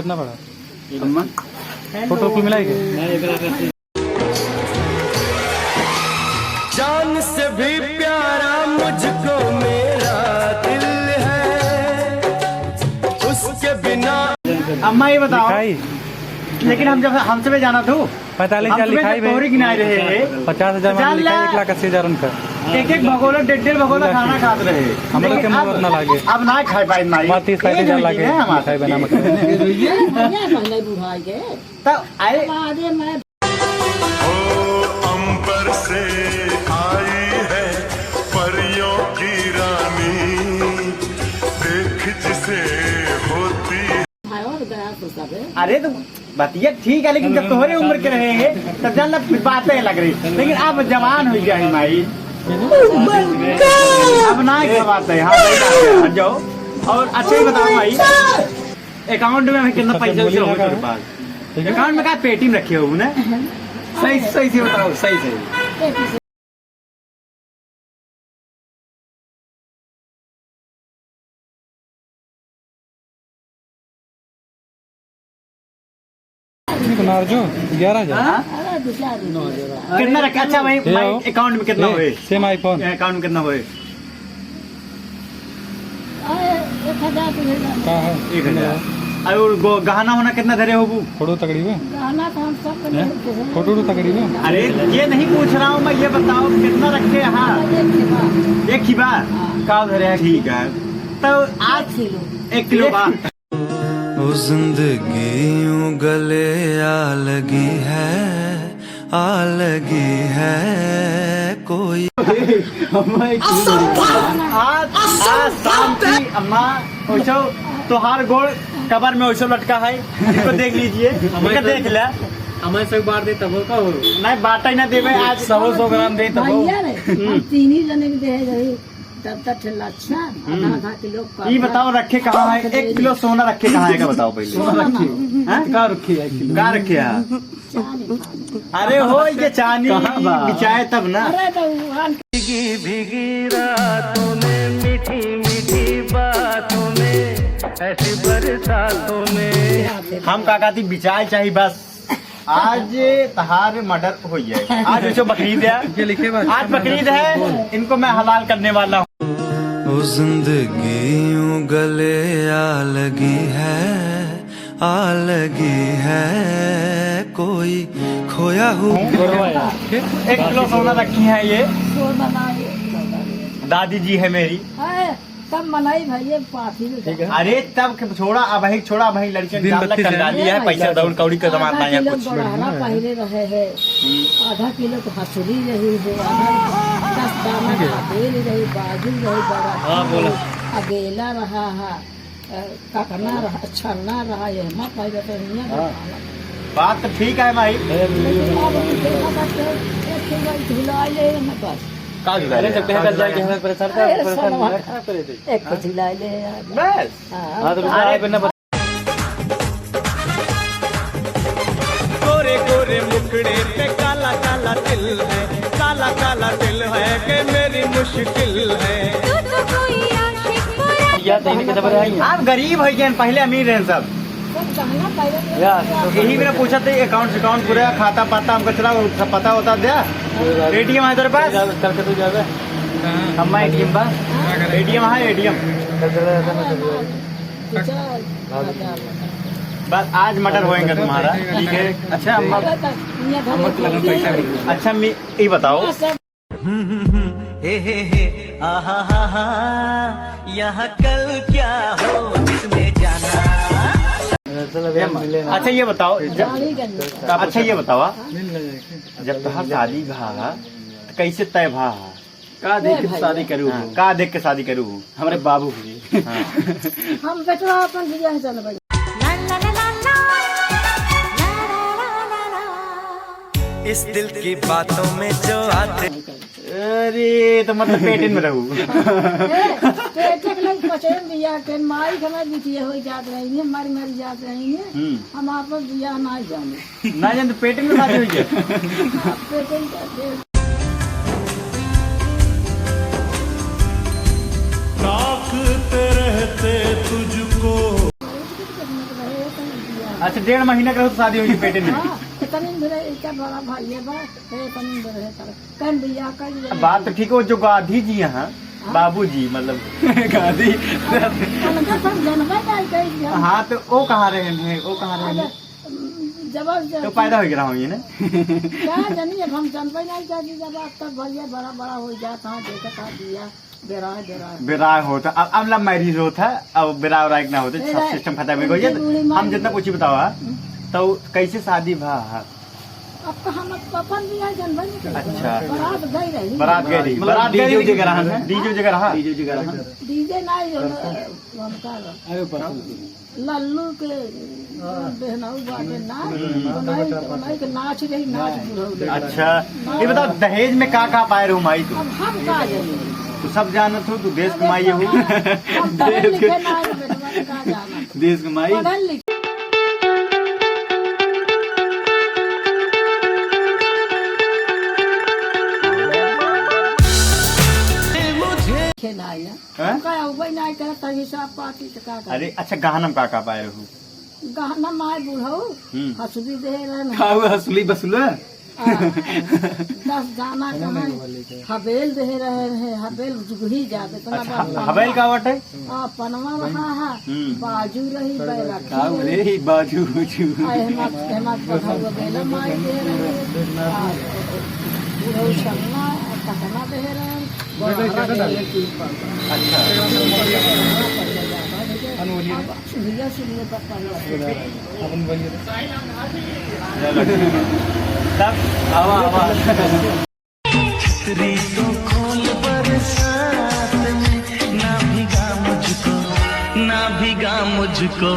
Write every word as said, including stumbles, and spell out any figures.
ना पड़ा। अम्मा। फोटो को मिलाई के? जान से भी प्यारा मुझको मेरा दिल है, उसके बिना। अम्मा, ये बताओ, लिखाई। लेकिन हम जब, हमसे भी जाना तू, पैंतालीस हम हजार तुम्हें लिखाई जब बे। तोहरी गिनाए रहे, पचास हजार तो जान लिखाई, ला, एक लाख अस्सी हजार उनका। एक एक भगोला, डेढ़ डेढ़ भगोला खाना खात रहे। हम लोग के लेकिन मोहब्बत अब, ना लागे। अब ना खाए पाए, ना। हमारे तीस पैंतीस हजार लागे, ना हमारे। खाए बिना मत। भैया, पहले बुढ़ाई के। तब आए। अब आगे मैं ओ अंबर से आई है परियों की रानी, देख जिसे होती। अरे तो बतिया ठीक है, लेकिन जब तोहरे उम्र के रहे हैं, तब जान ला, फिर बातें अलग रही। लेकिन अब जवान हो गया है माई। अब ना क्या बात है, हाँ, सही बात है, हट जाओ। और अच्छा ही बताओ माई, अकाउंट में अभी कितना पैसा वैसा होगा तेरे पास? अकाउंट में का पेटी में रखे हो ना? सही, सही से बताओ, सही से। नारजो, ग्यारह हजार। हाँ? कितना रखा? अच्छा भाई, ए, भाई, आओ। अकाउंट में कितना ए, होए? सेम आईफोन। अकाउंट में कितना होए? अरे, एक हजार तो ले लो। का है? एक हजार। अरे, और गो-, गहना होना कितना धरे होबू? फोटो तकड़ी बा। गहना तो हम सब हैं? लेते हैं। फोटो तो तकड़ी बा। अरे, ये नहीं पूछ रहा हूँ मैं, ये बताओ कितना रखे यहाँ? एक ही बार। एक ही बार? हाँ। का धरे है? ठीक है। तो आज एक किलो। एक किलो बा। ओ जिंदगी यूं गले आ लगी है, आ लगी है कोई। आज, आज शाम की अम्मा, ओइसो तोहार गोड़ कबर में ओइसो लटका है, इसको देख लीजिए, हमारे इसको देख ले। हमारे सब बांट दे तब का हो। नहीं, बांटा ही ना देवे आज। सौ सौ ग्राम दे तब हो। भैया रे, हम तीन ही जने के दे रही। तब तक ठेला अच्छा, हम्म। आधा आधा किलो का ई बताओ, रखे कहाँ है? एक किलो सोना रखे कहाँ है, का बताओ पहले। सोना रखे। हाँ? का रखे है एक किलो? का रखे है? चांदी। अरे हो, ये चांदी कहाँ बा? बिचाए तब ना। अरे तो भीगी भीगी रातों में, मीठी मीठी बातों में, ऐसी बरसातों में। हम का कहती, बिचाए चाही बस। आज तहार मर्डर हो जाए। आज वैसे बकरीद है, ये लिखे बा। आज बकरीद है, इनको मैं हलाल करने वाला हूँ। ओ जिंदगी यूं गले आ लगी है, आ लगी है कोई खोया हुआ। एक किलो सोना रखी है ये। दादी जी है मेरी। तब मनई भइये पाथी में ठीक है। अरे तब के छोड़ा, अबहीं छोड़ा, अबहीं लड़कियन दिन डाल बत्तीस है। कंगाली है, ए भाई, पैसा दौड़ कौड़ी का जमाना आधा है किलो कुछ। गड़हरा पहिले रहे है, हम्म। आधा किलो के हथुरी रही है, आधा दस दाना ठीक है। का तेल रही, बाजू रही, बड़ा हाँ, बोला। अगेला रहा है, अ, ककना रहा, छरना रहा, ये मत भाई, तो हियाँ हाँ। बात तो ठीक है भाई। लेकिन अब हम देखा था कि एक ठो भाई झुला ले, न बस। का झुला अरे, ले? तो कहे का कर जाए कि झुला हमें परेशान कर, अरे, परेशान सोनवा। ना करे थे। एक ठो हाँ? झुला ले यार। बस। हाँ, हाँ, तो अरे, रुको, आप ना बता। गोरे गोरे मुखड़े पे काला काला तिल है, काला काला तिल है कि मेरी मुश्किल है। तू तो कोई आशिक बुरा या तो इनके जबर आई है। आप गरीब है क्या? पहले अमीर हैं सब। सब गहना पहले या, यही मेरा पूछा था, अकाउंट अकाउंट पूरा खाता पाता हमको चला, सब पता होता द्या। एटीएम है तेरे पास? चल के तू जावे। अम्मा एटीएम बा। एटीएम है, एटीएम। बस आज मर्डर होएगा तुम्हारा, ठीक है? अच्छा अम्मा, अम्मा को लगा पैसा नहीं। अच्छा मैं ये बताओ। हम्म, हम्म, हम्म, हे, हे, हे, आहा, हा, हा, यहाँ कल क्या हो, किसने जाना। अच्छा ये बताओ, जब, अच्छा ये बताओ, हाँ? जब तोहार शादी भा, तो कैसे तय भा? का देख के शादी करू? हाँ, का देख के शादी करू? हमरे बाबू जी। हाँ। हम बेटवा अपन बियाह चल भाई। इस दिल की बातों में जो आते अरे, तो मतलब पेटिन में रहू। ए, पेटे के लोग पचे में बियाह के, माई के हमारे बिटिया हो जात रही है, मर मर जात रही है। हम्म। हम आप बियाह ना जाने। ना जाने तो पेटिन में शादी हुई है। पेटिन का पेट। ताकते रहते तुझको। अच्छा, डेढ़ महीना के रहो तो शादी होई पेटे में। हाँ, इतनी मेरे एक बड़ा भाई है बा, ए, इतनी मेरे है कर। कम बियाह कर लिया। बात तो ठीक हो, जो गांधी जी हैं, हाँ। बाबूजी, मतलब, गांधी। उनका सब जनबे नहीं करी हम। हाँ, तो वो कहाँ रहे हैं, वो कहाँ रहे हैं? अरे, जबरदस्त। तो पैदा हो गया होंगे ना? क्या जानी, अब हम जनबे नहीं करी, जब आज तक भैया बड़ा, बड़ा हो जाता है, देखता दिया। बेराय, बेराय। बेराय होता, अब, अब love marriage होता, अब बेराय उराय ना होते, सब बेराय। System खत्म हो गया। बूढ़ी माई। हम जितना पूछी बताओ, हाँ? हम्म। तो कैसे शादी भा, हाँ? अब तो हम अपन भी यहाँ जनबे नहीं करते। अच्छा। बारात गई रही। बारात गई रही। मतलब बारात गई DJ रही। जगह रहा है? DJ जगह रहा? DJ जगह रहा। DJ ना ही, हम, हम का रहा। अरे, परसों। लल्लू के बहनऊ बाटे ना, हम्म। ओनाई, ओनाई के नाच रही, नाच बुढ़ऊ रही। अच्छा, नाच। ये बताओ, दहेज में का का पाए रहू माई तू? अब हम का जानी? तू सब जानत हो, तू देश के माई हो। हम पढ़े लिखे ना है, बेटवा, का जाना? देश के माई। पढ़ल लिखे। खेला है। हैं? का अउबे नाई करत है हिसाब पाती त का करे? अरे, अच्छा, गहना में का का पाए रहू? गहना माय बुढ़ऊ, हम्म। हसुली दे रहन। का हुआ, हसुली बसुला? आ, दस दाना कहाँ? हबेल दे रहन है, हबेल जुगही जात, इतना अच्छा, बड़ा ह-, हबेल का बाटे? आ, पनवा रहा है, हम्म। बाजू रही, बैरखी का रही। रे, बाजू, बाजू। आ, हेमा, हेमा पढ़ऊ बेला माई दे रहे। आ, बुढ़ऊ सन्ना, आ, कतना दे रहे। अच्छा। चलो, ठीक है। तब आवा, आवा। छतरी तो खोल बरसात में, ना भिगा मुझको, ना भिगा मुझको।